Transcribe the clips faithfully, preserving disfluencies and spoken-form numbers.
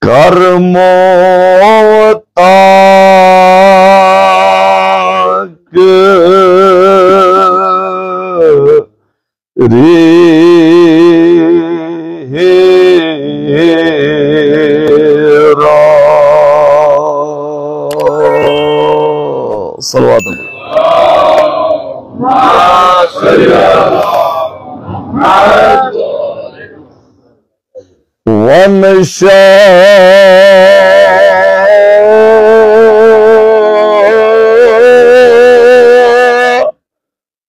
کر موت تک ریرا۔ صلوات۔ ون شاہ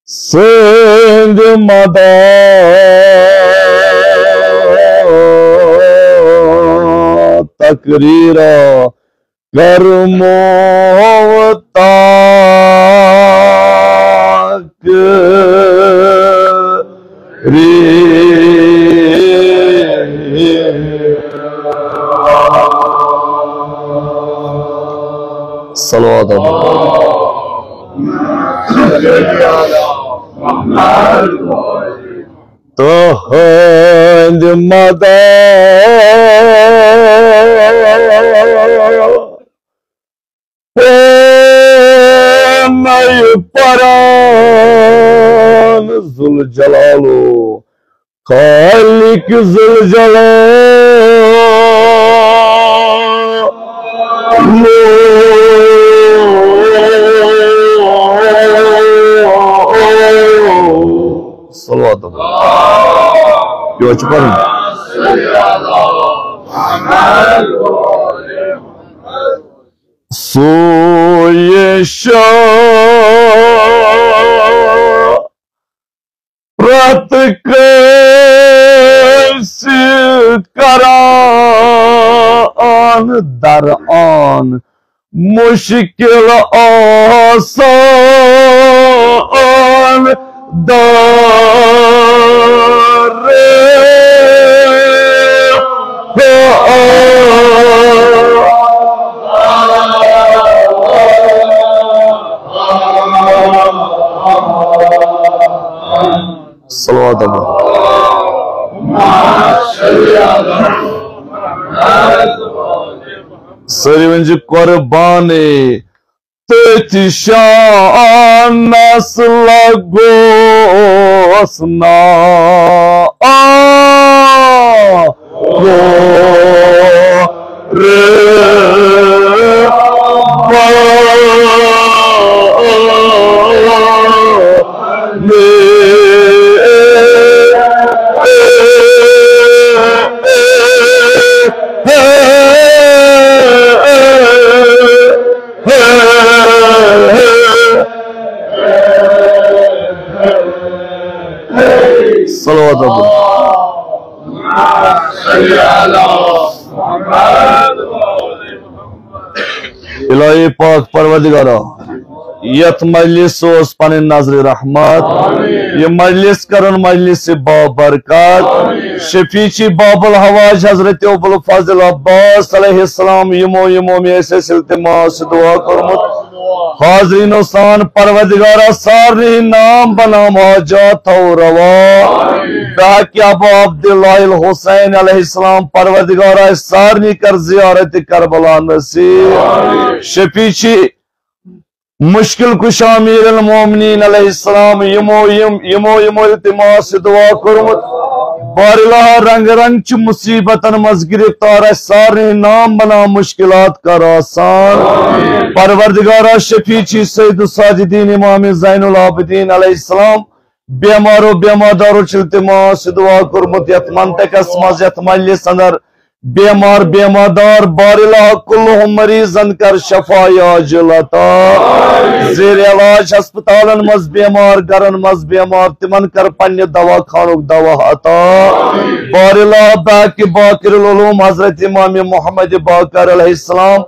سند مدد تقریرا، کر موت تک ری۔ صلوات۔ تہنٛد مدد پانَے پران ذوالجلالو، خالق ذوالجلالو۔ صلوات۔ یہِ چھُ پَرُن۔ سوی شاہ پرٛٮ۪تھ کٲنٛسہِ کران دران، مشکل آسان دار۔ صلوات۔ سٲری ؤنۍ زِ قربانٕے تٔتھۍ شانس لگوس نا۔ صلوات۔ الہی پاک پروردگارا، یتھ مجلس اوس پنٕنۍ نظر رحمت، یہِ مجلس کرن مجلس بابرکت۔ شفیع چی باب الحوائج حضرت ابو الفضل عباس علیہ السلام یمو یمو مےٚ ٲسۍ اَسہِ التماس دعا کوٚرمُت، حاضرینو سان پروردگارا سارنٕے نام بنام حاجات تھاو روا۔ بحق ابو عبداللہ الحسین علیہ السلام پروردگارا سارنٕے کر زیارت کربلا نصیب۔ شفیع چی مشکل کشا امیر المومنین علیہ السلام یمو یم یمو یمو التماس دعا کوٚرمُت۔ باراللہ رنگ رنگ چہِ مصیبتن منٛز گرفتار اَسہِ سارنٕے نام بنام مشکلات کر آسان۔ پروردگارا شفیع چی سید الساجدین امام زین العابدین علیہ السلام بیمارو بیمادارو چھ التماس دعا کوٚرمُت یتھ منطقس منٛز یتھ مجلس اندر بیمار بیمادار باراللہ کلہم مریضن کر شفا عاجل عطا۔ زیر علاج ہسپتالن منٛز بیمار گرن منٛز بیمار تمن کر پننہِ دوا خانُک دوا عطا۔ باراللہ بحق باقر العلوم حضرت امام محمد باقر علیہ السلام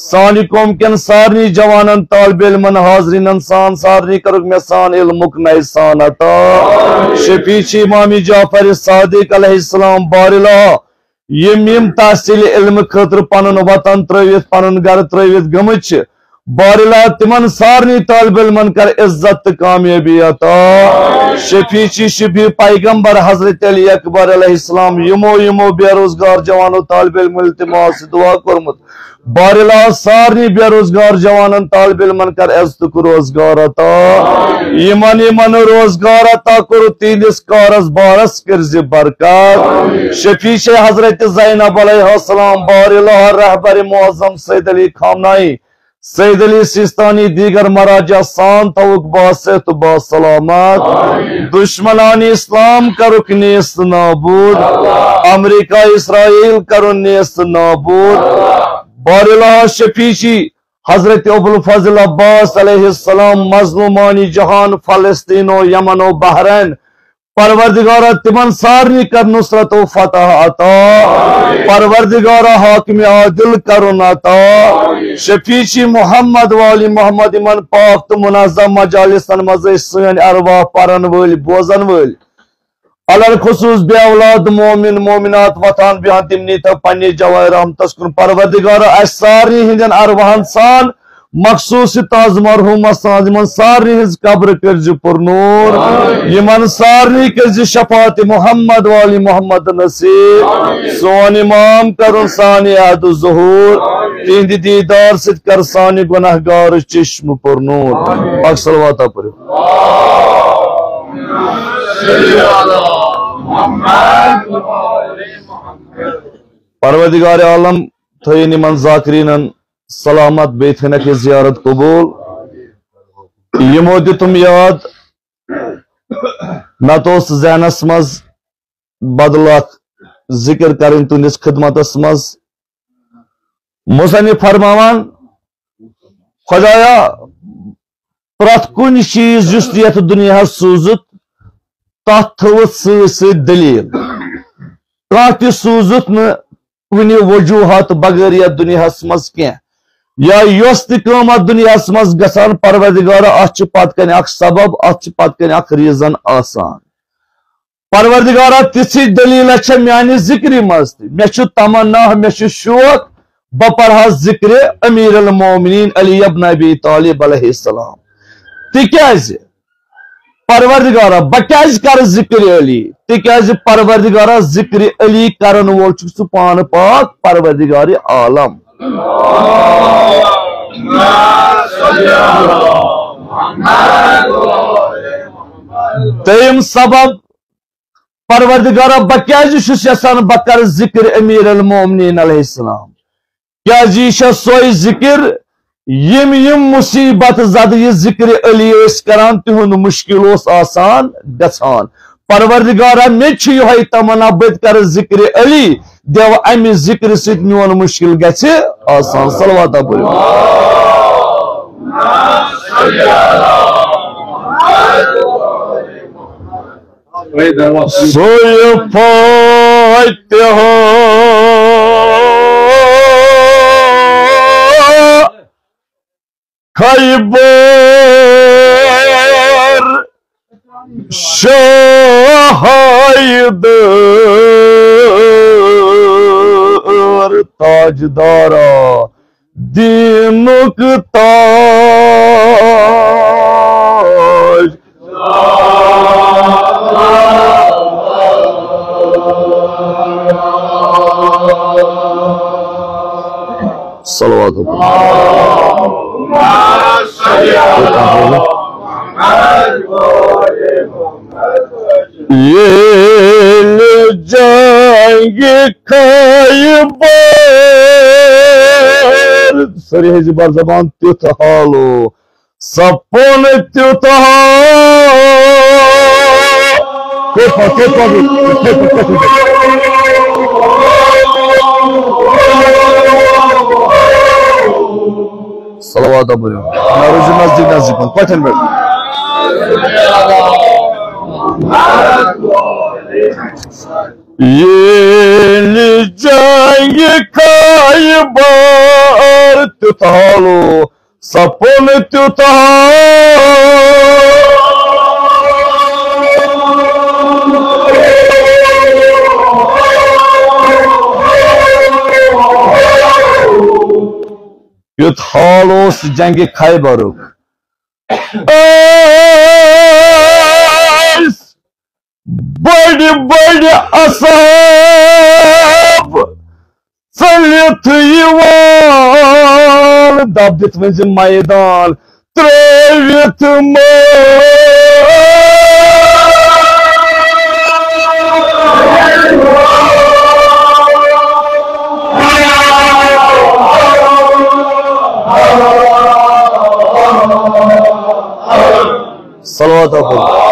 سانہِ قوم کٮ۪ن سارنٕے جوانن طالب علمن حاضرینن سان سارنٕے کرُکھ مےٚ سان علمُک نَیہِ سان عطا۔ شفیع چھ امام جعفر صادق علیہ السلام باراللہ یِم یِم تحصیل علم خٲطرٕ پنُن وطن ترٲوِتھ پنُن گرٕ ترٲوِتھ گٔمٕتۍ چھِ، باراللہ تِمن سارنٕے طالب علمن کر عزت تہٕ کامیٲبی عطا۔ شفیع چی شبیہ پیغمبر حضرت علی اکبر علیہ السلام، یمو یمو بے روزگار جوانو طالب علم التماس دعا کورمت، بارلا سارنی بے روزگار جوانن طالب علمن کر عزتُک روزگار عطا۔ یمن یمن روزگار عطا کوٚرُتھ تہندس کارس بارس کٔرزِ برکت۔ شفیع حضرت زینب علیہ السلام، بارلا رہبر معظم سید علی خامنائی، سید علی سیستانی، دیگر مراجع سان تھوک با صحت و با سلامت۔ دشمنان اسلام کرک نیست نابود۔ امریکہ اسرائیل کرن نیست نابود۔ بارلا شفیع چی حضرت ابوالفضل عباس علیہ السلام، مظلومان جہان فلسطین و یمن و بحرین، پروردگارا تمن سارنی کر نصرت و فتح عطا۔ پروردگارا حاکم عادل کرن عطا۔ شفیع چی محمد و آل محمد، یمن پاک تو منظم مجالسن مز سن ارواح پرن ول بوزن ول، علالخصوص بے اولاد مومن مومنات وتھان بیہان تم نیتو پننہِ جوائے رحمتس کن۔ پروردگارا اسہِ سارنی ہندین ارواحن سان مخصوص تاز مرحومہ سان یمن سارنی ہنز قبر کٔرزِ پُرنور۔ یمن سارنی کٔرزِ شفاعت محمد و آل محمد نصیب۔ سون امام کرن سانہِ عہد و ظہور۔ تہندِ دیدار سۭتۍ کر سانہِ گناہگار چشم پُرنور۔ پاک صلوات پٔرِو۔ پروردگار عالم تھٲیِن یِمن ذاکرینن سلامت، بیٚیہِ تھٲینکھ یہِ زیارت قبول۔ یِمو دیُتُم یاد، نتہٕ اوس ذہنس منٛز بدل اکھ ذکر کرٕنۍ تُہنٛدِس خدمتس منٛز۔ مصنف فرماوان، خدایا، پرٛٮ۪تھ کُنہِ چیٖز یُس تہِ یتھ دُنیاہس سوٗزُتھ، تتھ تھٲوٕتھ سۭتۍ سۭتۍ دٔلیٖل۔ کانٛہہ تہِ سوٗزُتھ نہٕ کُنہِ وجوہات بغٲر یتھ دُنیاہس منٛز کینٛہہ۔ یا یۄس تہِ کٲم اتھ دُنیاہس منٛز گژھان، پروردگارا، اتھ چھُ پتہٕ کنہِ اکھ سبب، اتھ چھُ پتہٕ کنہِ اکھ reason آسان۔ پروردگارا، تِژھٕے دٔلیٖلہ چھےٚ میانہِ ذِکرِ منٛز تہِ۔ مےٚ چھُ تمنا، مےٚ چھُ شوق، بہٕ پرٕ ہا ذِکرِ امیر المومنین علی ابن ابی طالب علیہ السلام۔ تِکیازِ پروردگارا، بہٕ کیازِ کرٕ ذِکرِ علی؟ تِکیازِ پروردگارا، ذِکرِ علی کرن وول چھُکھ ژٕ پانہٕ پاک پروردگارِ عالم۔ دوٚیِم سبب، پروردگارا، بہٕ کیازِ چھُس یژھان بہٕ کرٕ ذِکرِ امیر المومنین علیہ السلام؟ کیازِ یہِ چھےٚ سۄے ذِکر، یِم یِم مصیبت زدٕ یہِ ذِکرِ علی ٲسۍ کران، تِہُنٛد مُشکِل اوس آسان گژھان۔ پروردگارا، مےٚ تہِ چھُ یِہوٚے تمنا، بہٕ تہِ کرٕ ذِکرِ علی، دیو امہِ ذِکرِ سۭتۍ میون مُشکِل گژھِ آسان۔ صلوات پٔرِو۔ سُے فاتحہ خیبر شاہ حیدر تاجدارا، دینُک تاج۔ صلوات۔ ییٚلہِ جنگِ خیبر، سٲری ہیٚزِ بر زبان، تیُتھ حالو سپُن تیُتھ حال۔ کٔرۍ پتھ، کٔرۍ پتھ، کٔرۍ پتھ، کٔرۍ پتھ۔ صلوات پٔرِو۔ نہ روٗزِو نزدیٖک نزدیٖک پتھ، پتھن پٮ۪ٹھ۔ ییٚلہِ جنگِ خیبر تیُتھ حالو سپُن تیُتھ حال۔ یُتھ حال اوس جنگِ خیبرُک۔ اے بڑِ بڑِ اصحاب ژٔلِتھ یِوان، دب دِتھ ؤنۍ زِ میدان ترٲوِتھ مٲ۔ صلوات پٔرِو۔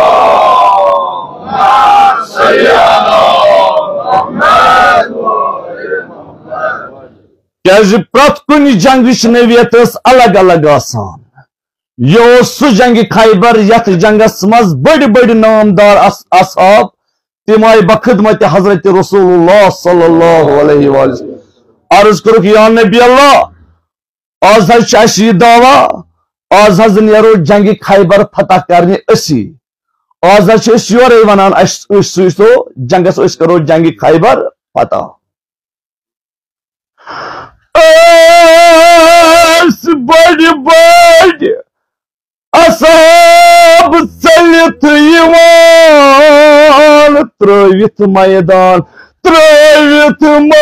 کیازِ پرٛٮ۪تھ کُنہِ جنگٕچ نوعیت ٲس الگ الگ آسان۔ یہِ اوس سُہ جنگِ خیبر یتھ جنگس منٛز بٔڑۍ بٔڑۍ نامدار اص-، اصحاب تِم آیہِ بخدمت حضرت رسول اللہ صلی اللہ علیہ وآلہ وسلم۔ عرض کوٚرُکھ، یا نبی اللہ، آز حظ چھُ اَسہِ یہِ دعویٰ، آز حظ نیرو جنگِ خیبر فتح کرنہِ أسی۔ آز حظ چھِ أسۍ یورے ونان، اَسہِ، أسۍ سوٗزتو جنگس، أسۍ کرو جنگِ خیبر فتح۔ ٲسۍ بٔڑۍ بٔڑۍ اصحاب ژٔلِتھ یِوان، ترٲوِتھ میدان ترٲوِتھ مٲ۔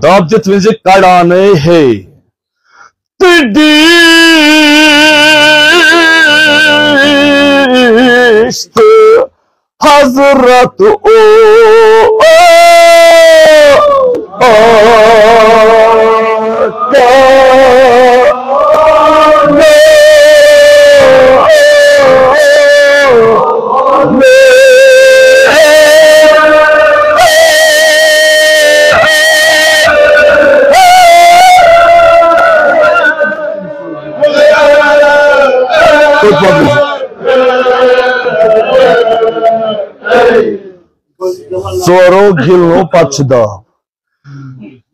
دب دِتھ ؤنۍ زِ کڑانے ہے۔ تہٕ ڈیٖس تہٕ حضرت او، او، او، ژورو گِلنو پتہٕ چھُ داو۔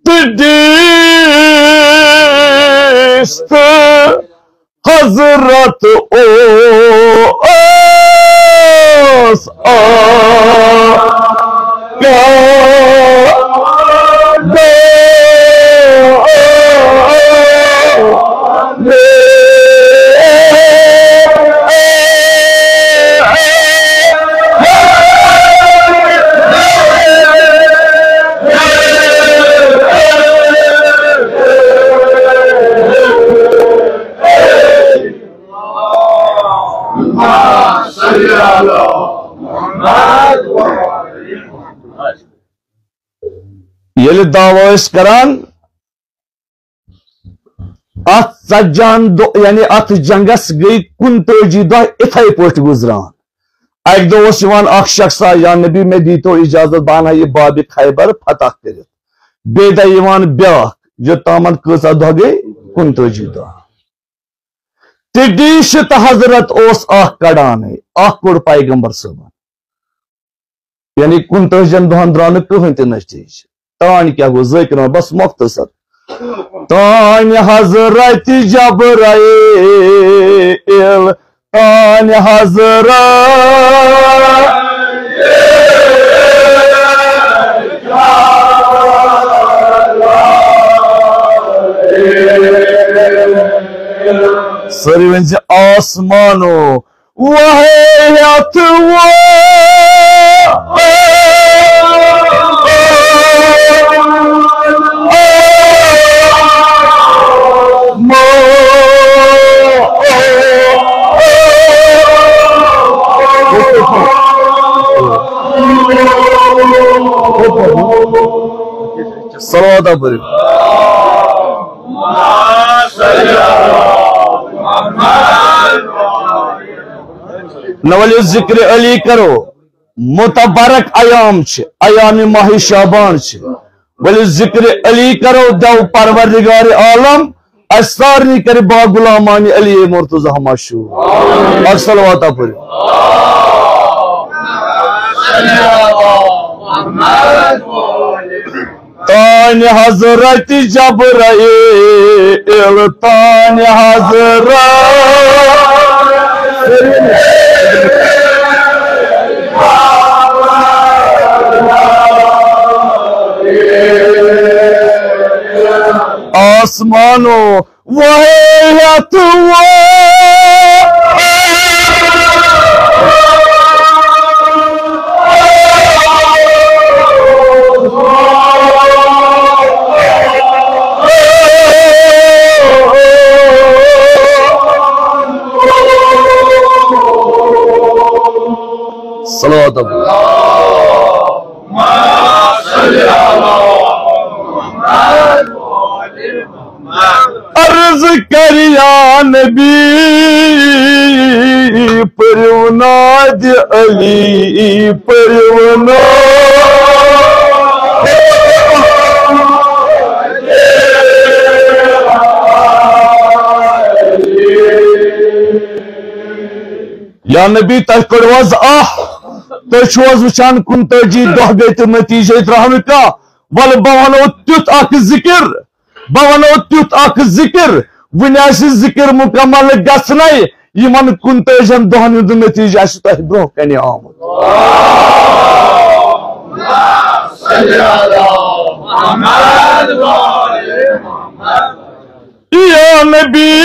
تہٕ ڈیٖس تہٕ حضرت اوس آقا دو۔ ییٚلہِ دعویٰ ٲسۍ کران، اتھ ژتجی ہن دۄ-، یعنی اتھ جنگس گٔے کُنتٲجی دۄہ اِتھے پٲٹھۍ گُزران۔ اکہِ دۄہ اوس یِوان اکھ شخصا، یا نبی، مےٚ دیٖتو اجازت، بہٕ انہٕ ہا یہِ بابِ خیبر فتح کٔرِتھ۔ بیٚیہِ دۄہ یِوان بیٛاکھ، یوٚتامَتھ کۭژاہ دۄہ گٔے؟ کُنتٲجی دۄہ۔ تہٕ ڈیٖس تہٕ حضرت اوس اکھ کڑانے، اکھ کوٚڑ پیغمبر صٲبن۔ یعنی کُنتٲجن دۄہن درٛاو نہٕ کٕہٕنۍ تہِ نتیٖجہٕ۔ تانۍ کیٛاہ گوٚو؟ ذٲکِر وَنان، بس مۄختصر۔ تانۍ حضرت جبرائیل، تانۍ حضرت۔ سٲری ؤنۍ زِ آسمانو وحی ہیتھ وو۔ صلوات پٔرِو۔ نہ ؤلِو ذکر علی کرو۔ متبرک ایام چھِ، ایام ماہ شعبان چھِ۔ ؤلِو ذکر علی کرو، دٮ۪و پروردگار عالم اسہِ سارنٕے کرِ با غلامان علی مرتضی مشہور۔ اکھ صلوات پٔرِو۔ تانۍ حضرت جبرائیل تانۍ حضرت۔ آسمانو وۄہے ہٮ۪تھ وۄنۍ۔ صلوات۔ عرض کر یا نبی، پٔرِو ناد علی، پٔرِو ناد۔ یا نبی، تۄہہِ کٔڑوٕ حظ اَکھ؟ تُہۍ چھِو حظ وٕچھان کُنتٲجی دۄہ گٔے تہٕ نتیٖجے درٛاو نہٕ کانٛہہ؟ وَلہٕ بہٕ وَنو تیُتھ اَکھ ذِکِر، بہٕ وَنو تیُتھ اَکھ ذِکِر، وٕنہِ آسہِ ذِکِر مُکمل گژھنَے، یِمَن کُنتٲجِہَن دۄہَن ہُنٛد نتیٖجہٕ آسہِ تۄہہِ برٛونٛہہ کَنہِ آمُت۔ یا نبی،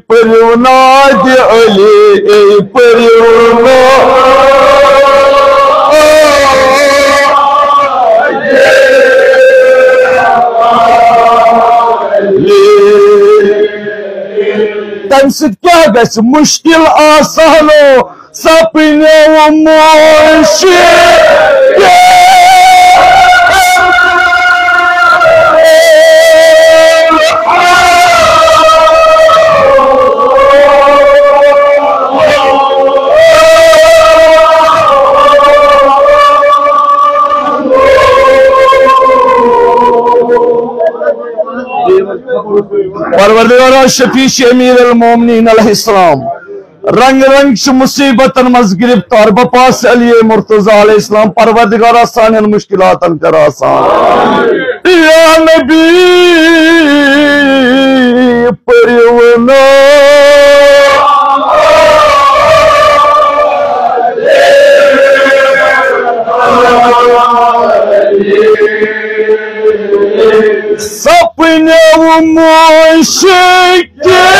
پٔرِو ناد علی، پٔرِو ناد علی۔ تَمہِ سۭتۍ کیٛاہ گژھِ؟ مُشکِل آسانو سپنو مُشکِل۔ پروردگارا، شفیع چھِ امیر المومنین علیہ السلام۔ رنگ رنگ چھِ مصیبتن منٛز گرفتار۔ بہٕ پاسہٕ علی مرتضی علیہ السلام، پروردگارا، سانٮ۪ن مشکلاتن کر آسان۔ یا نبی، پٔرِو نہٕ۔ سپنو مُشکِل۔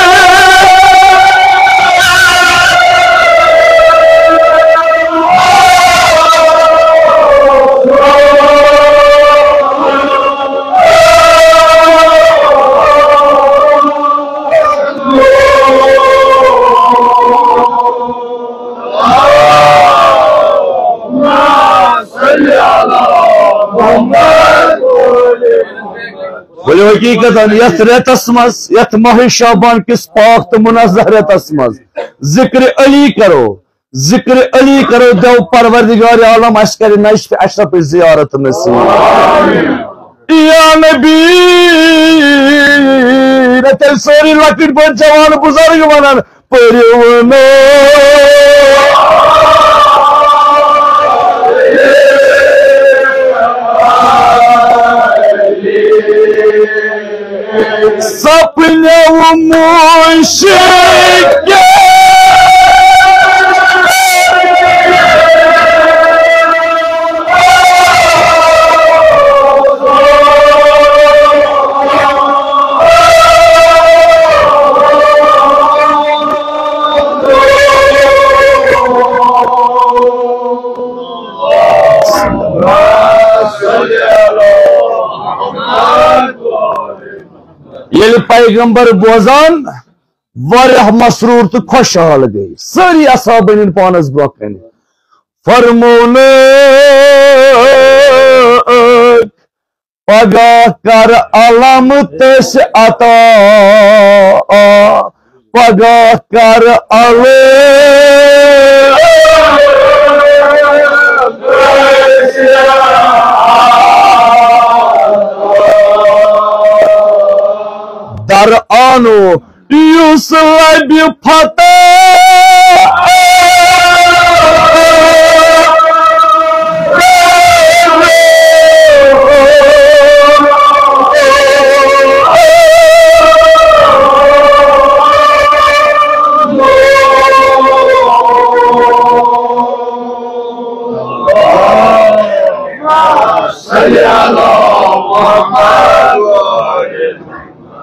ؤلِو حقیٖقتن یتھ رٮ۪تس منٛز، یتھ ماہِ شعبان کِس پاک تہٕ منزہ رٮ۪تس منٛز ذکر علی کرو، ذکر علی کرو، دٮ۪و پروردگار عالم اسہِ کرِ نجف اشرفٕچ زیارت نصیب۔ یا نبی، مےٚ تیٚلہِ سٲری لۄکٕٹۍ بٔڑۍ جوان بُزرگ ونان، پٔرِو نہٕ۔ سپنو مُشکِل۔ ییٚلہِ پیغمبر بوزان، واریاہ مسرور تہٕ خۄشحال گٔے۔ سٲری اصحاب أنِن پانس برونٛہہ کنہِ۔ فرمونکھ، پگاہ کر علم تس عطا، پگاہ کر علم۔ در آنو یُس لبہِ فتح۔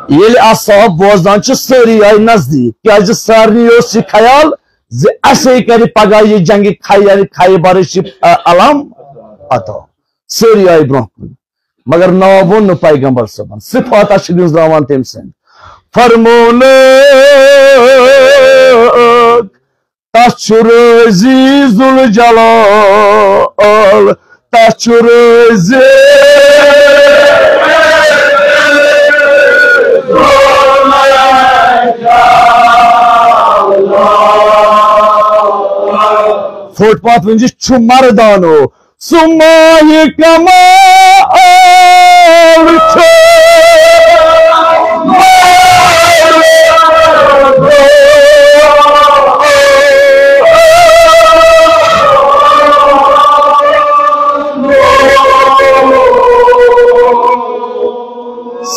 ییٚلہِ اصحاب بوزان چھِ، سٲری آیہِ نزدیٖک، کیٛازِ سارنٕے اوس یہِ خیال زِ اَسے کرِ پگاہ یہِ جنگِ خی-، یعنی خیبرٕچ یہِ، ا، علم عطا۔ سٲری آیہِ برٛونٛہہ کُن، مگر ناو ووٚن نہٕ پیغمبر صٲبن، صفاتا چھِ گٔنٛزراوان تٔمۍ سٕنٛدۍ۔ فرموونہٕ تس چھُ رٲضی ذوالجلال، تس چھُ رٲضی۔ فوٹ پاتھ ؤنۍ زِ چھُ مردانو سُہ ماہِ کمال چھُ۔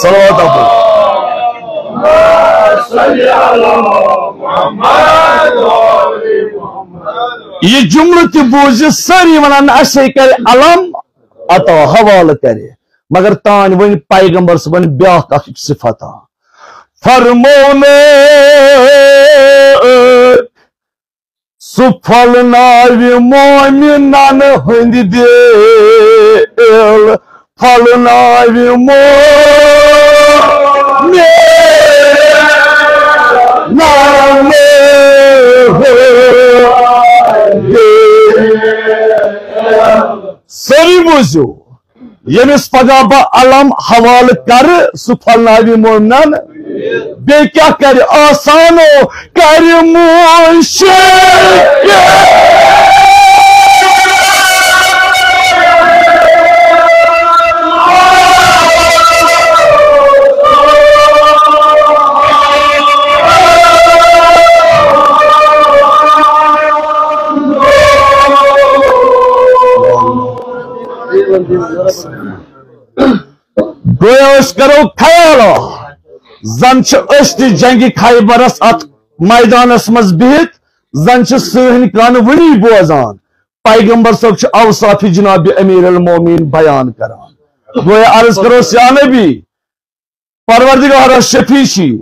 صلوات۔ یہِ جملہٕ تہِ بوٗزِتھ سٲری ونان، "اَسے کرِ علم عطا، حوالہٕ کرِ۔" مگر تانۍ ؤنۍ پیغمبر صٲبن بیٛاکھ اکھ صفتا۔ فرموونہٕ، سُہ پھۄلناوِ مومنن ہٕنٛدۍ دِل، پھۄلناوِ مومنن ہٕنٛدۍ۔ سٲری بوٗزِو، ییٚمِس پگاہ بہٕ علم حوالہٕ کرٕ، سُہ پھۄلناوِ مومنن۔ بیٚیہِ کیٛاہ کرِ؟ آسانو کرِ مُشکِل۔ گویا أسۍ کرو خیال، زن چھِ أسۍ تہِ جنگِ خیبرس اتھ میدانس منٛز بِہِتھ، زن چھِ سٲنۍ کن وُنی بوزان۔ پیغمبر صٲب چھِ اوصافِ جناب امیر المومنین بیان کران۔ گویا عرض کرو، یا نبی، پروردگارا شفیع چھی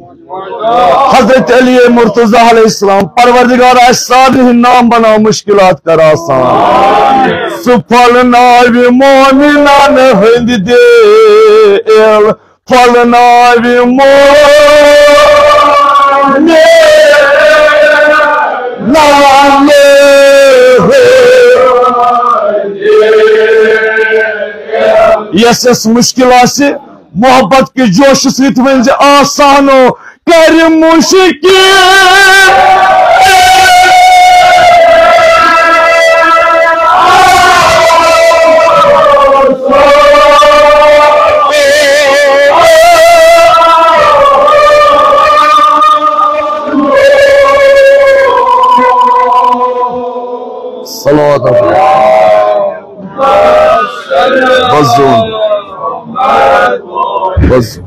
حضرت علی مرتضی علیہ السلام، پروردگارا اَسہِ سارنٕے ہٕنٛدۍ نام بناو، مشکلات کر آسان۔ سُہ پھۄلناوِ مومنن ہٕنٛدۍ دِل، پھۄلناوِ مومنن ہٕنٛدۍ۔ یس یس مشکل آسہِ، محبت کہِ جوشہٕ سۭتۍ ؤنۍ زِ آسانو کرِ مشکل۔ صلوات۔ بس زون۔ بس۔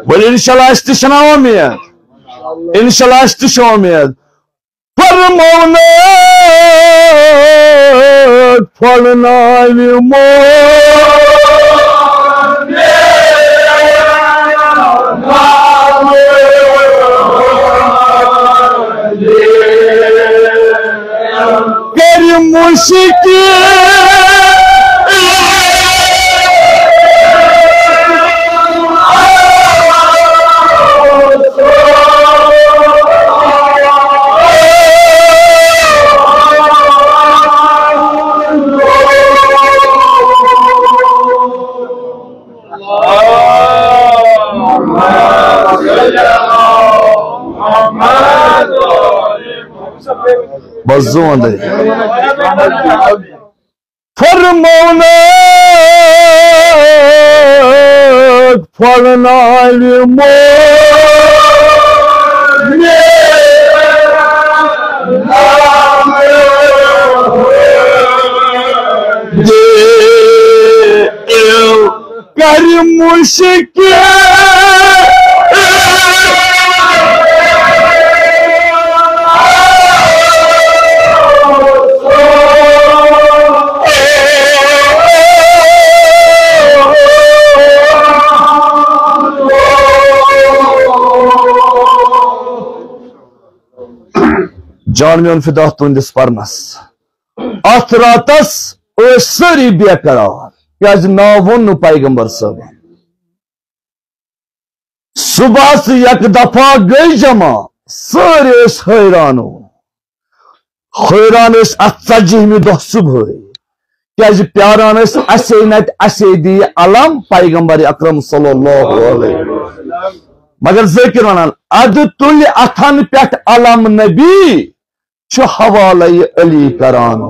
وۄنۍ انشاءاللہ اَسہِ تہِ چھَنہ اُمید۔ انشاءاللہ اَسہِ تہِ چھِ اُمید۔ فرموونہٕ پھۄلناوِ مومنن۔ کرِ مشکل۔ بس زون دے۔ فرموونہٕ پھۄلناوِ مومنن۔ دِل کرِ مشکل۔ جان میون فدا تُہنٛدِس پرنس۔ اتھ راتس ٲسۍ سٲری بے قرار، کیازِ ناو ووٚن نہٕ پیغمبر صٲبن۔ صبحس یک دفعہ گٔے جمع، سٲری ٲسۍ حٲران۔ حٲران ٲسۍ اتھ ژتجیہمہِ دۄہ صبحٲے، کیازِ پیاران ٲسۍ اسے نتہِ اسے دِیہِ علم پیغمبر اکرم صلی اللہ علیہ وسلم۔ مگر ذٲکر ونان، ادٕ تُلہِ اتھن پٮ۪ٹھ علم نبی، چھُ حوالے علی کران۔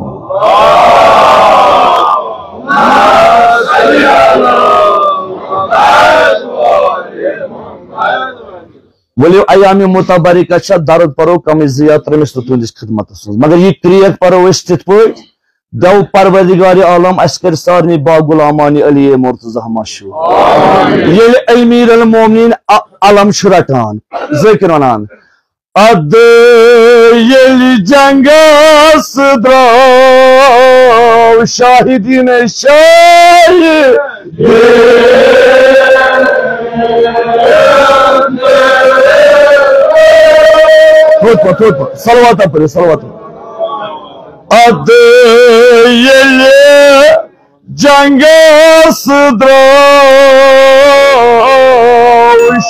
ؤلِو، ایام متبرکہ چھا درد پرو کمٕے زیادٕ ترٲمِس تہٕ تُہنٛدِس خدمتس منٛز، مگر یہِ کرٛیک پرو أسۍ تِتھ پٲٹھۍ، دو پروردگار عالم اسہِ کرِ سارنٕے با غلامان علی مرتضی مشہوٗر۔ ییٚلہِ امیر المومنین ع-، علم چھُ رٹان، ذٲکر ونان، ادٕ ییٚلہِ جنگس درٛاو شاہدین شاہد۔ تھوٚد پہن، تھوٚد پہن۔ صلوات پٔرِو، صلوات۔ ادٕ ییٚلہِ جنگس درٛاو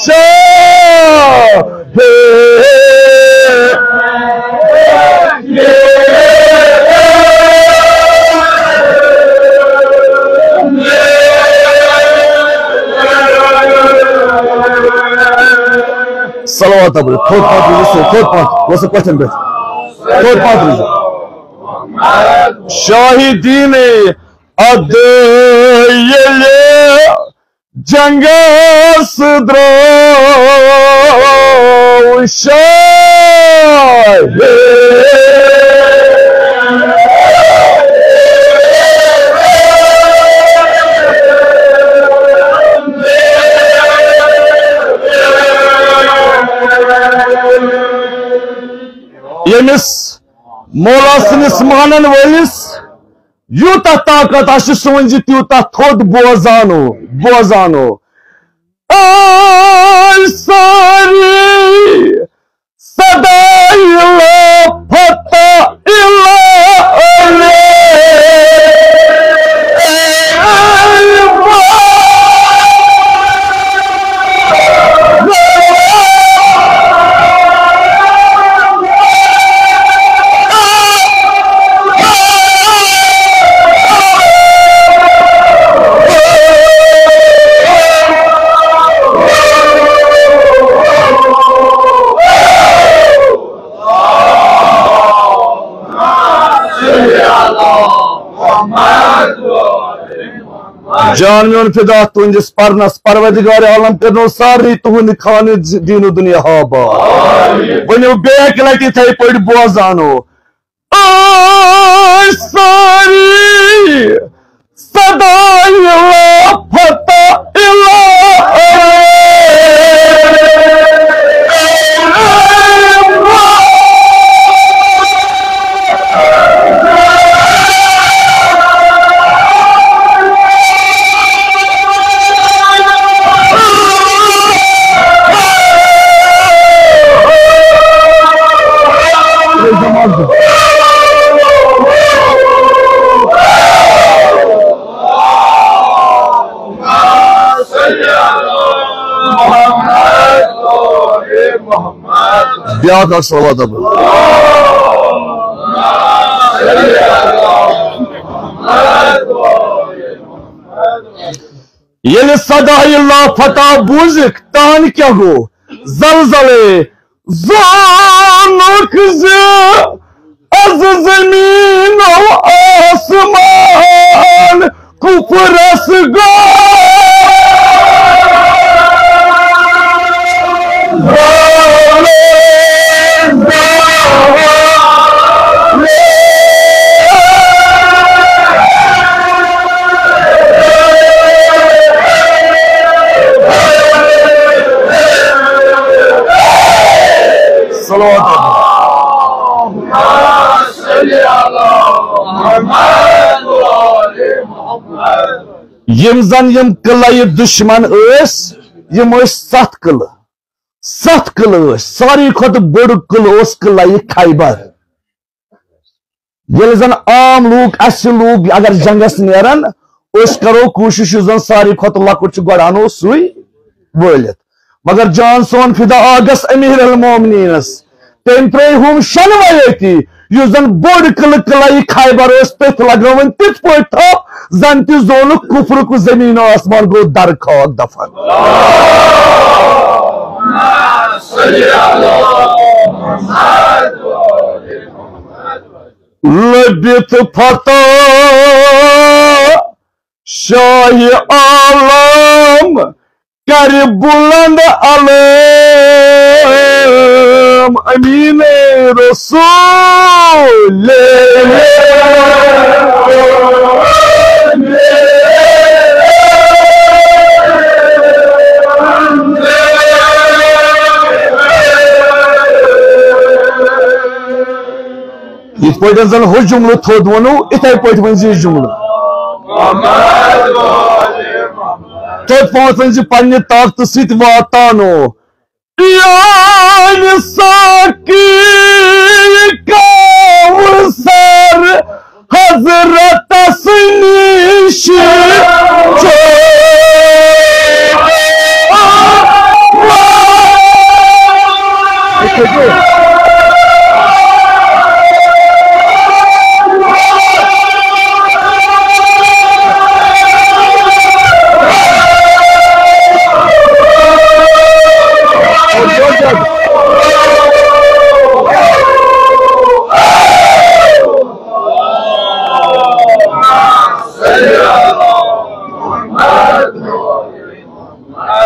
شاہ۔ صلوات پٔرِو، تھوٚد پہن روٗزِو، تھوٚد پہن، وۄنۍ سا کۄٹھٮ۪ن پٮ۪ٹھ۔ تھوٚد پہن روٗزِو۔ شاہدین ادٕ ییٚلہِ جنگس درٛاو شاہ۔ ییٚمِس مولا سٕنٛدِس مانن وٲلِس یوٗتاہ طاقت آسہِ، سُہ ؤنۍ زِ تیوٗتاہ تھوٚد بوزانو، بوزانو۔ اے سٲری صداے لا فتح الا علی۔ جان میون فدا تُہنٛدِس پرنس، پروردگار عالم کرنو سارنٕے تُہنٛد خانہٕ دین و دنیا آباد۔ ؤنِو بیٚیہِ اکہِ لٹہِ یِتھے پٲٹھۍ بوزانو۔ اے سٲری صداے لا فتح الا علی۔ بیاکھ اکھ صلوات اپٲرۍ۔ ییٚلہِ صداے لا فتح بوٗزِکھ، تان کیٛاہ گوٚو؟ زلزلے زانُکھ زِ از زمین و آسمان کفرس گو۔ صلوات۔ یِم زن یِم قلعہ دشمن ٲسۍ، یِم ٲسۍ ستھ قلعہ۔ ستھ قلعہ ٲسۍ۔ ساروی کھۄتہٕ بوٚڑ قلعہ اوس قلعہ خیبر۔ ییٚلہِ زن عام لوٗکھ، اسہِ لوٗکھ اگر جنگس نیرن، أسۍ کرو کوٗشش یُس زن ساروی کھۄتہٕ لۄکُٹ چھُ، گۄڈٕ انو سُے وٲلِتھ۔ مگر جان سون فدا آغس امیر المومنینس، تٔمۍ ترٲے ہُم شنوے أتی، یُس زن بوٚڑ قلعہٕ، قلعہ خیبر اوس، تٔتھۍ لگٲوٕن تِتھ پٲٹھۍ تھپھ، زن تہِ زونُکھ کفرُک زمین و آسمان، گوٚو در خاک دفن۔ لٔبِتھ فتح شاہِ عالم کرِ بلند علم امین رسول۔ یِتھ پٲٹھۍ زن ہُہ جملہٕ تھوٚد ووٚنُو، اِتھے پٲٹھۍ ؤنۍ زِ یہِ جملہٕ۔ تھوٚد پانٛژن زِ پننہِ طاقتہٕ سۭتۍ واتانو۔ یعنی ساقی کوثر حضرتس نِش چھُ۔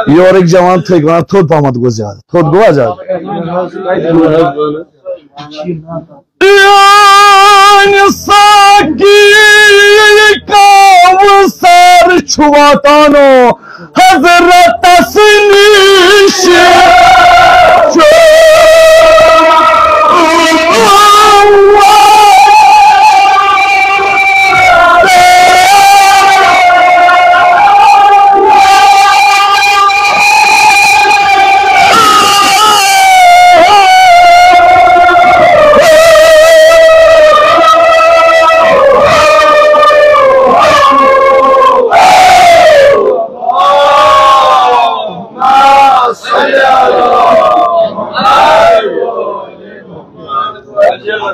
یورٕکۍ جوان تھٔکۍ ونان، تھوٚد پہمتھ گوٚو زیادٕ، تھوٚد گوٚوا زیادٕ؟ یعنی ساقی کوثر چھُ واتانو حضرتس نِش چھُ۔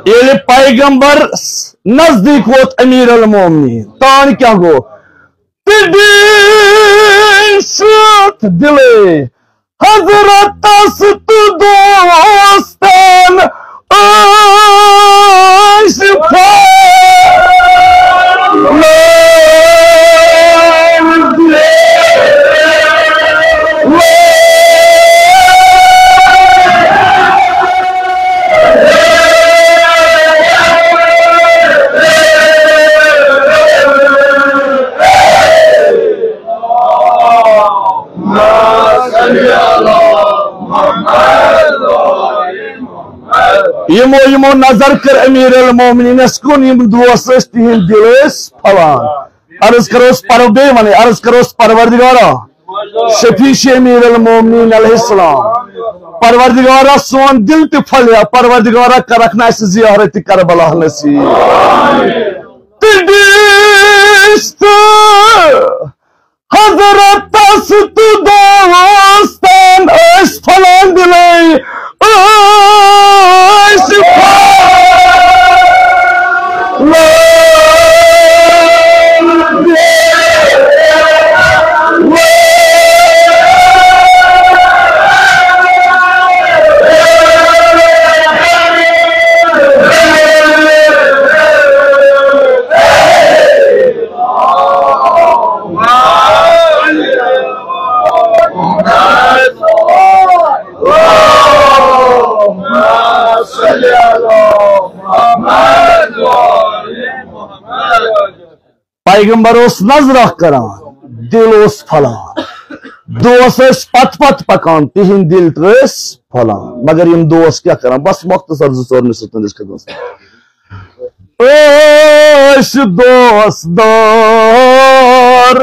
ییٚلہِ پیغمبر نزدیٖک ووت امیر المومنین، تان کیٛاہ گوٚو؟ تہٕ دِل سۭتۍ دِلے حضرتس تہٕ دوستن ٲسۍ پھۄلان۔ یِمو یِمو نظر کٔر امیر المومنینس کُن، یِم دوس ٲسۍ، تِہنٛدۍ دِل ٲسۍ پھۄلان۔ عرض کروس پر-، بیٚیہِ وَنٕے، عرض کروس پروردگارا، شفیع چھِ امیر المومنین علیہ السلام، پروردگارا سون دِل تہِ پھۄلیا، پروردگارا کرکھ نہٕ اَسہِ زیارت کربلا نصیب۔ تہٕ دِس تہٕ حضرتس تہٕ دوستن ٲسۍ پھۄلان دِلے، ٲسۍ پھۄلان۔ پیغمبر اوس نظر اکھ کران، دِل اوس پھۄلان۔ دوس ٲسۍ پتہٕ پتہٕ پکان، تِہنٛدۍ دِل تہِ ٲسۍ پھۄلان۔ مگر یِم دوس کیٛاہ کران؟ بس مختصر زٕ ژور مِصرٕ تُہنٛدِس خدمتس منٛز۔ ٲسۍ دوستار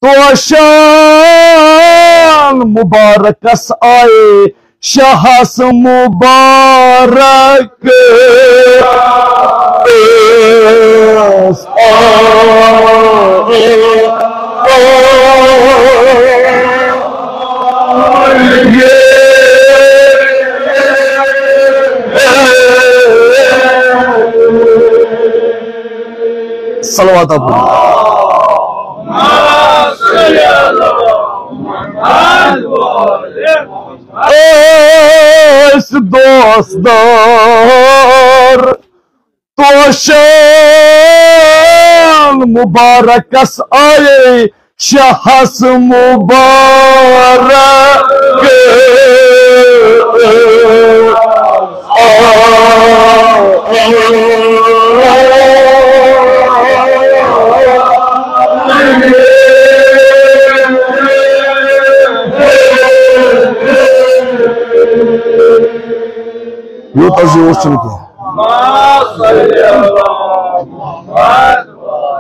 توشان مبارکس آیے شاہس مبارک۔ صلوات آپ۔ أسۍ دوستدار توشن مبارکس آیے شہس مبارک۔ یوٗتاہ زیوٗٹھ چھُنہٕ کینٛہہ۔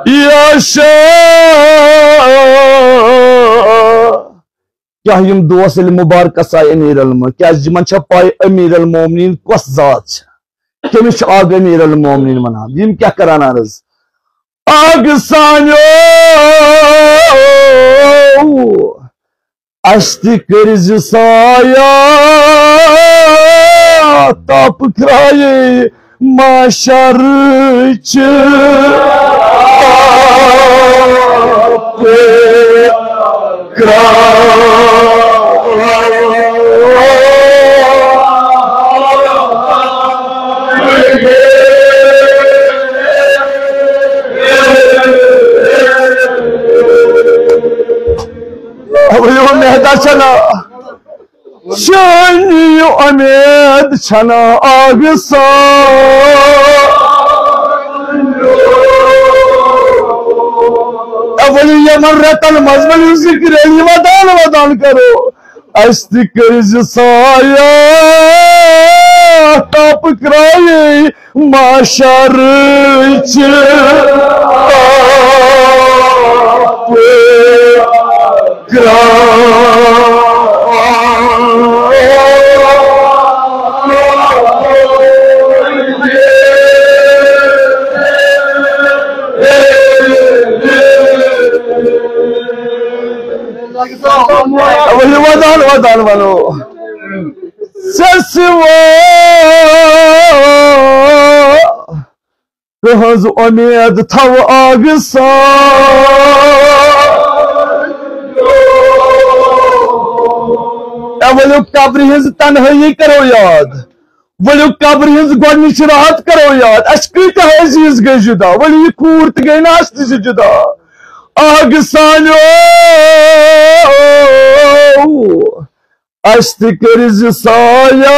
یا شاہ، کیٛاہ یِم دوس ییٚلہِ مُبارکس آیہِ امیر المومنین، کیٛازِ یِمن چھا پاے امیر المومنین کۄس ذات چھِ؟ کٔمِس چھِ آغا امیر المومنین ونان؟ یِم کیٛاہ کران عرض؟ آغا سانیو، اسہِ تہِ کٔرۍ زِ سایہ، تاپہٕ کرٛایے معاشرٕچ تاپہٕ کرٛاے۔ ؤلِو، اُمید چھنا، چٲنۍ یہِ اُمید چھنا آغا سا۔ اے ؤلِو، یِمن رٮ۪تن منٛز ؤلِو ذِکرِ علی ودان ودان کرو۔ اسہِ تہِ کٔرۍ زِ سایہ، تاپہٕ کرٛایے معاشرٕچ تاپہٕ کرٛاے۔ ؤلِو ودان ودان ونو۔ ژےٚ سوا کٕہٕنٛز اُمید تھاوٕ آغا سا؟ اے ؤلِو قبرِ ہٕنٛز تنہٲیی کرو یاد، ؤلِو قبرِ ہٕنٛز گۄڈٕنِچ راتھ کرو یاد۔ اَسہِ کۭتیٛاہ عزیز گٔے جُدا، ؤلِو یہِ کوٗر تہِ گٔے نہٕ اَسہِ نِش جُدا۔ آغا سانیو، اسہِ تہِ کٔرۍ زِ سایہ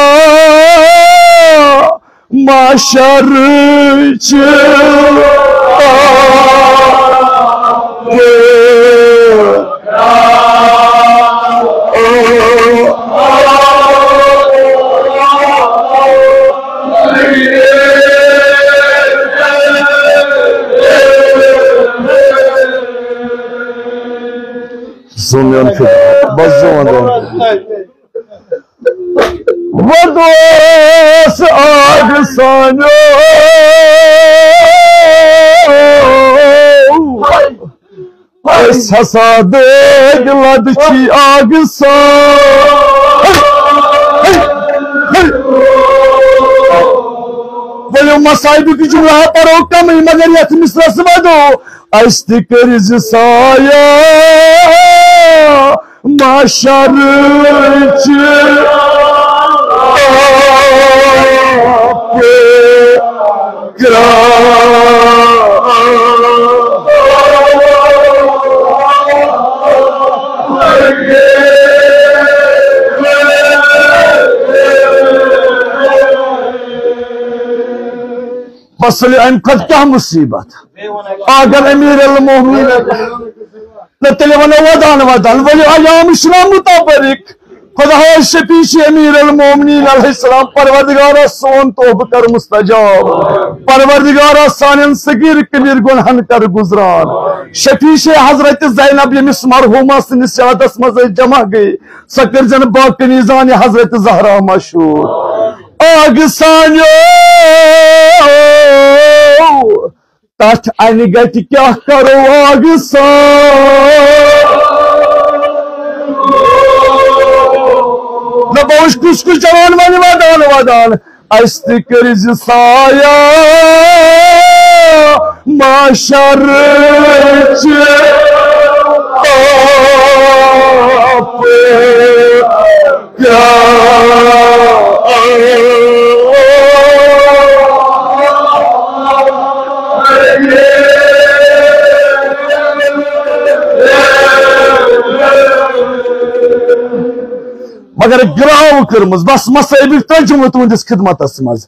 معاشرٕچ تاپہٕ۔ زوٗن میون فِکر۔ بس زوٗن دِوان۔ وۄنۍ دوس آغا سانیو، أسۍ ہسا دٲدۍ لدٕچھی آغا سان۔ ؤلِو مصائبُک یہِ جملہ پرو کمٕے، مگر یتھ مصرعس ودو۔ اسہِ تہِ کٔرۍ زِ سایہ معاشرٕچ تاپہٕ کرٛاے۔ بس، اَمہِ کھۄتہٕ کیٛاہ مُصیٖبت؟ اگر امیر المومنین، نہ تیٚلہِ ونو ودان ودان، ؤلِو ایام چھِنہ متبرک۔ خدایا شفیع چھِ امیر المومنین علیہ السلام، پروردگارا سون توبہٕ کر مستجاب، پروردگارا سانٮ۪ن صغیر کبیر گۄنہن کر گُزران۔ شفیع چھِ حضرت زینب، ییٚمِس مرحومہ سٕنٛدِس یادس منٛز أسۍ جمع گٔے، سۄ کٔرزٮ۪ن باقٕے زانہِ حضرت زہرا مشہوٗر۔ آغا سانیو، تتھ انہِ گٹہِ کیٛاہ کرو آگہٕ سان؟ دپو أسۍ کُس کُس جوان ونہِ ودان ودان، اسہِ تہِ کٔرۍ زِ سایہ محشر چہِ تاپہٕ۔ کیٛاہ مگر گراو کٔرمٕژ، بس مصٲیبٕکۍ ترجمہٕ تُہنٛدِس خدمتس منٛز۔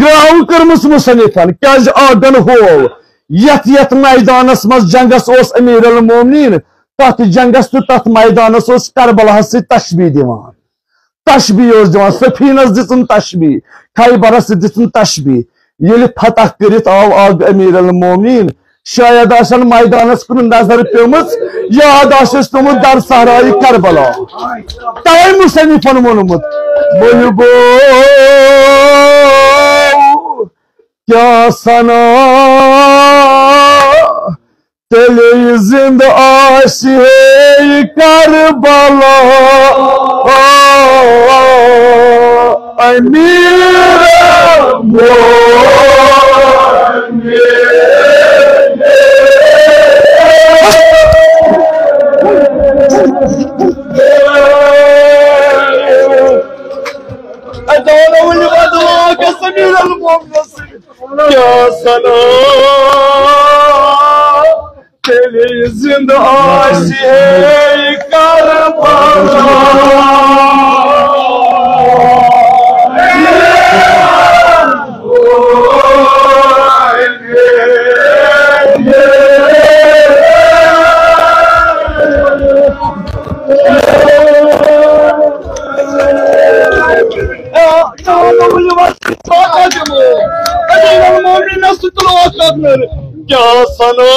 گراو کٔرمٕژ مصنفن، کیٛازِ آگن ہوو یتھ یتھ میدانس منٛز جنگس اوس امیر المومنین، تتھ جنگس تہٕ تتھ میدانس اوس کربلاہس سۭتۍ تشبیہ دِوان۔ تشبیہ اوس دِوان، سفینس دِژٕن تشبیہ، خیبرس تہِ دِژٕن تشبیہ۔ ییٚلہِ فتح کٔرِتھ آو آگ امیر المومنین، شاید آسن میدانس کُن نظر پیمٕژ، یاد آسٮ۪س پیومُت در صحرایہِ کربلا۔ تَوَے مصنفن ووٚنمُت، بُلبُل کیٛاہ سنا تیٚلے زِندٕ آسہِ ہے کربلا امیر المومنین۔ اے دولہ ؤلِو، اے دولہ، امیر المومنین۔ کیٛاہ سنا تیٚلہِ زِندٕ آسہِ ہے کربلا۔ کیٛاہ سنا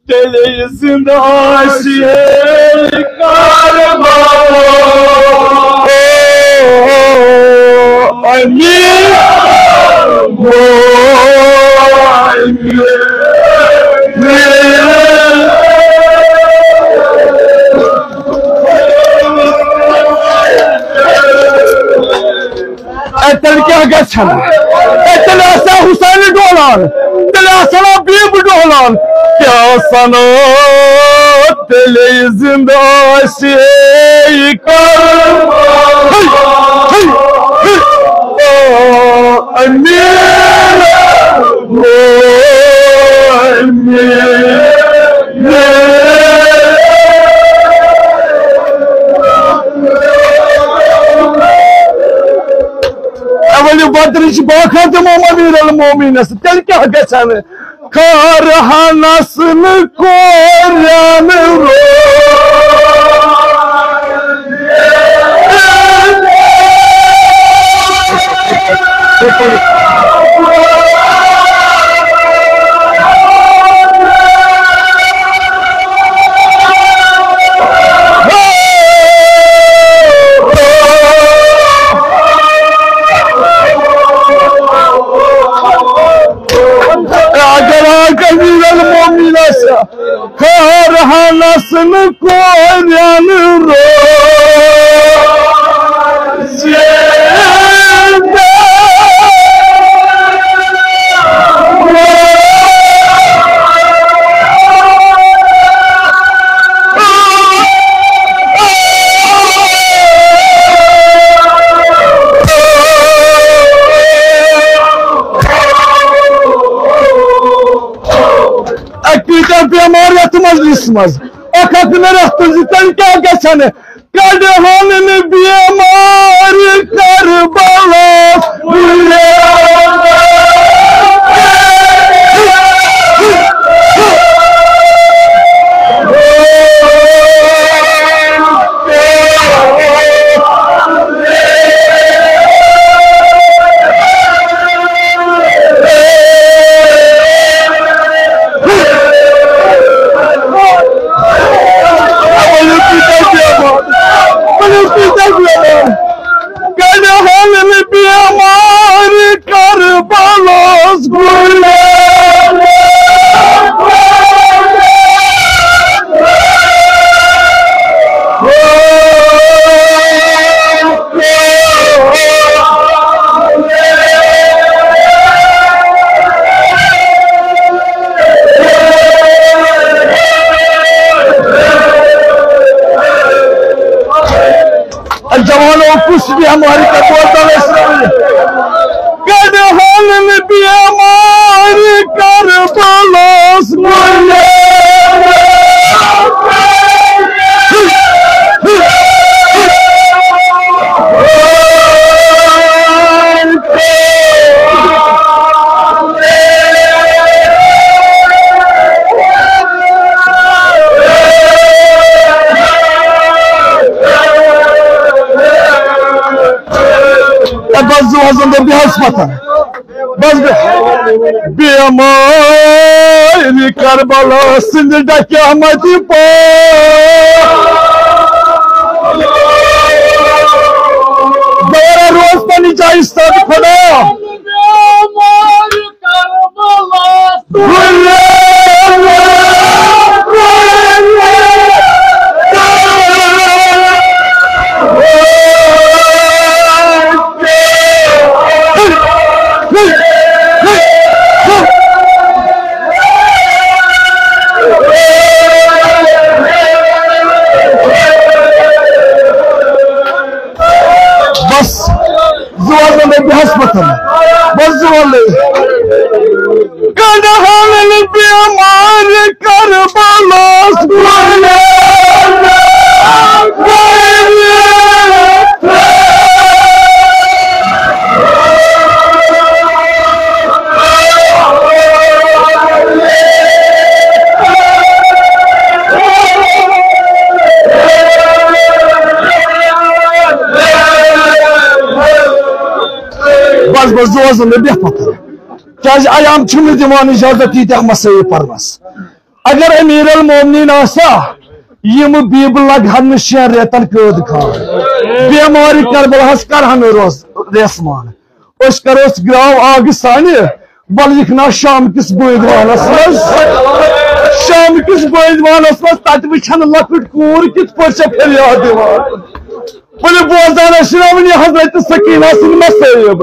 تیٚلے زِندٕ آسہِ ہے کربلا۔ امیر، امیر۔ اے تیٚلہِ کیٛاہ گژھِ ہا؟ اے تیٚلہِ آسہِ ہا حسین ڈولان، تیٚلہِ آسہِ ہا بیٖبہٕ ڈولان۔ کیٛاہ سنا تیٚلے زِندٕ آسہِ ہے کربلا۔ ہے، ہے، ہے۔ آ، امیر، امیر۔ اولِ بدرٕچ باکھا دِمو امیر المومنینس، تیٚلہِ کیٛاہ گژھِ ہا نہٕ؟ خارہنس نہٕ کورٮ۪ن روزِ۔ اگر آقا امیر المومنین آسہِ ہا، خارہنس نہٕ کورٮ۪ن روزِ۔ اے کۭتیاہ بیمار یتھ مجلسہِ منٛز، اکھ اکھ نہٕ رٮ۪تھ تُلۍ زِ تیٚلہِ کیٛاہ گژھِ ہا نہٕ؟ کڑہن نہٕ بیمار کربلا۔ بیمارِ کر بوزان ٲسۍ۔ کڑہن بیمارِ کربلاہس گُلہِ۔ اے بس زٕ حظ وَنہٕ بہٕ بیٚیہِ حظ پَتھَر۔ بس بے-، بیمارِ کربلا سٕنٛدِ ڈکہِ احمدِ پٲٹھۍ۔ دوبارہ روز پننہِ جایہِ استاد خدا۔ بس، زٕ وَلہٕ مےٚ بیٚہس پَتھَر۔ بس زٕ وَلہٕ۔ کَڑہَن بیمارِ کربلاہس گُلہِ۔ بس، بس، زٕ وَلہٕ مےٚ بیٚہہ پَتھَر۔ کیازِ عیام چھُنہٕ دِوان اجازت ییٖتیٛاہ مسٲیِب پَرنَس۔ اگر امیر المومنین آسا، یِم بیبہٕ لگہن نہٕ شٮ۪ن رٮ۪تن قٲد خان۔ بیمارِ کربلاہس کرہن نہٕ روز ریسمان۔ أسۍ کرو، أسۍ گراو آگہٕ سانہِ، ول یِکھ نا شام کِس بٲدوانس منٛز۔ شام کِس بٲدوانس منٛز تتہِ وٕچھن لۄکٕٹ کوٗر کِتھ پٲٹھۍ چھےٚ فریاد دِوان۔ ؤلِو بوزان ٲسِو وۄنۍ یہِ حضرت سکینہ سٕنٛدۍ مصٲیب۔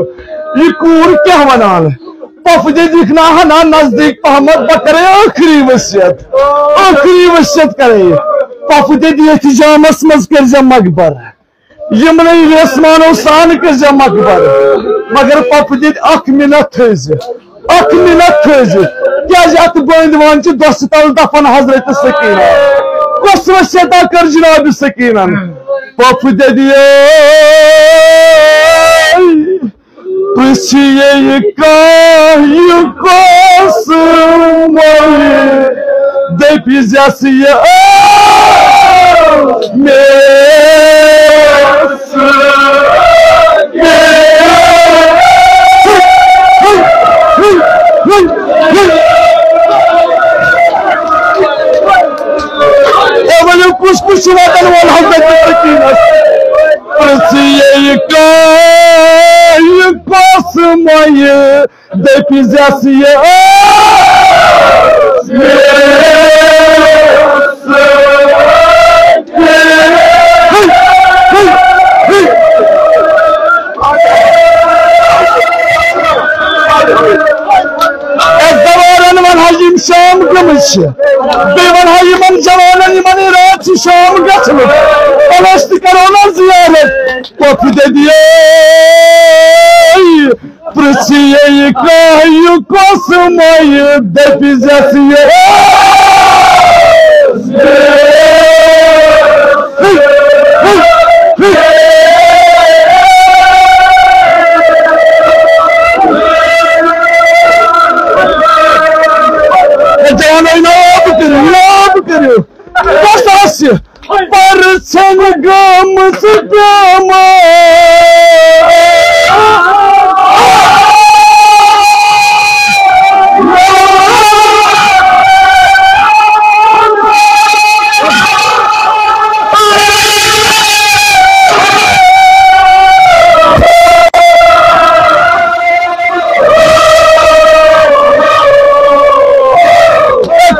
یہِ کوٗر کیٛاہ وَنان؟ پۄپھٕ دِتھ یِکھ نا ہنا نزدیٖک پہمتھ، بہٕ کَرَے ٲخری ؤصیت۔ ٲخری ؤصیت کَرَے۔ پۄپھٕ دِتھ یَتھ جامَس منٛز کٔرۍزِ مقبر۔ یِمنٕے ریسمانو سان کٔرۍزِ مقبر۔ مگر پۄپھٕ دِتھ اَکھ مِنت تھٲیزِ۔ اکھ مِنت تھٲیزِ، کیازِ اتھ بٲنٛدِ وان چھِ دۄسہٕ تل دفن حضرت سکینہ۔ کۄس وصیتا کٔر جناب سکینن؟ پۄپھٕ دٔدیے، پرٛژھِ یہِ کانٛہہ یہِ کۄس مۄیہِ، دٔپۍ زٮ۪س یہِ ٲس مےٚ۔ اے ؤلِو، کُس کُس چھُ وطن وول حضرت سکینس؟ پرٛژھِ یہِ کانٛہہ یہِ کۄس مۄیہِ، دٔپۍ زٮ۪س یہِ ٲس مےٚ۔ اے زوارن ون حظ، یِم شام گٔمٕتۍ چھِ، بیٚیہِ ون حظ یِمن جوانن، یِمن یہِ راتھ چھِ شام گژھمٕژ، پلس تہِ کرو نا زیارت۔ پۄپھٕ دٔدیے، پرٛژھِ یہِ کانٛہہ یہِ کۄس مۄیہِ، دٔپۍ زٮ۪س یہِ۔ جوانو، یاب کٔرِو، یاب کٔرِو۔ کۄس آسہِ؟ پرژھن گٔمٕژ بیمار۔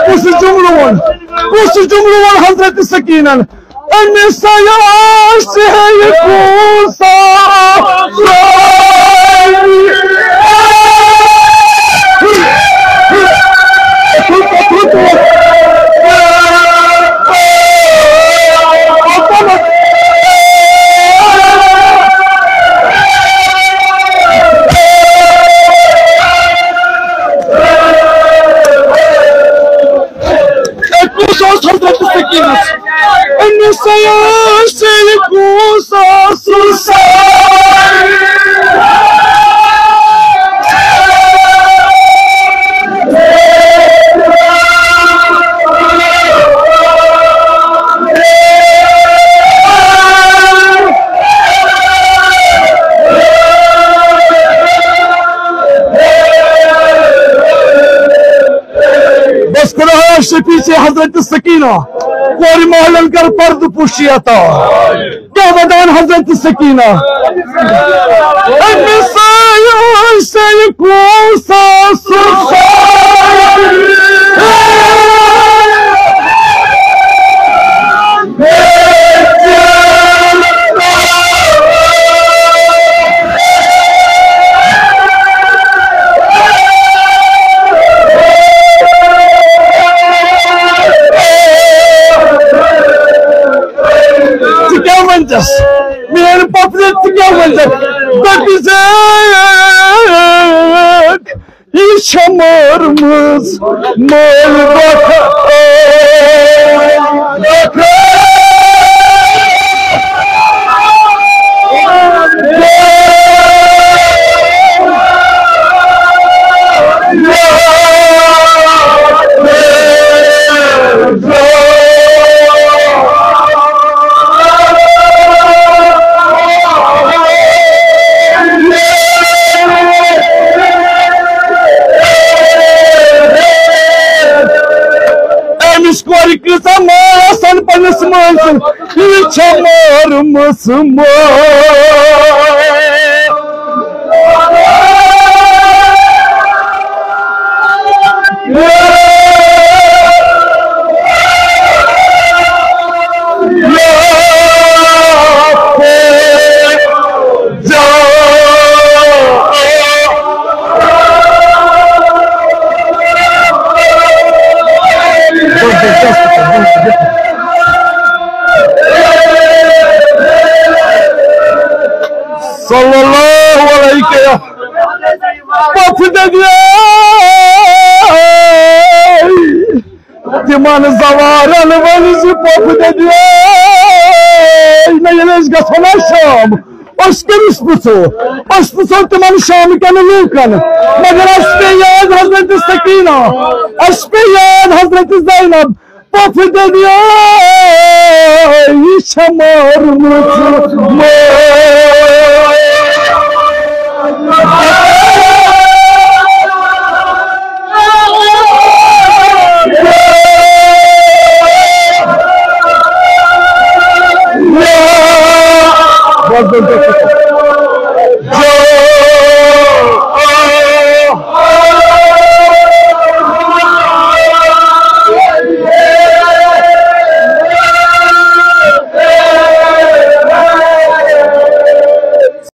کُس جملہٕ ووٚن؟ کُس جملہٕ ووٚن حضرت سکینن؟ أمِس آسہِ ہے یہِ کوٗسا۔ سیاسی کو ساس ساری۔ بس خدایا، شفیع چھے حضرت سکینہ، کورِ محلن کر پردٕ پوشی عطا۔ کیا ودان حضرت سکینہ؟ أمِس آیہِ سیہِ کوٗسا سُہ سارِ۔ ژٕ کیٛاہ ونتس؟ میٲنۍ پۄپھرِ، ژٕ کیٛاہ ونتس؟ دٔپۍ زیکھ، یہِ چھےٚ مٲرمٕژ مٲلۍ دۄکھٕ۔ أمِس کورِ کۭژاہ ماے آسان پننِس مٲلۍ سٕنٛز، یہِ چھےٚ مٲرمٕژ مٲج۔ صلی اللہ علیہ۔ پۄپھٕ دٔدیے، تِمن زوارن ؤنۍ زِ پۄپھٕ دٔدیے، نہ ییٚلہِ أسۍ گژھو نا شام، أسۍ کٔمِس پرٛژھو؟ أسۍ پرٛژھو تِمن شام کٮ۪ن لوٗکن۔ مگر اَسہِ پیٚیہِ یاد حضرت سکینہ، اَسہِ پیٚیہِ یاد حضرت زینب۔ پۄپھٕ دٔدیے، یہِ چھےٚ مٲرمٕژ مٲج۔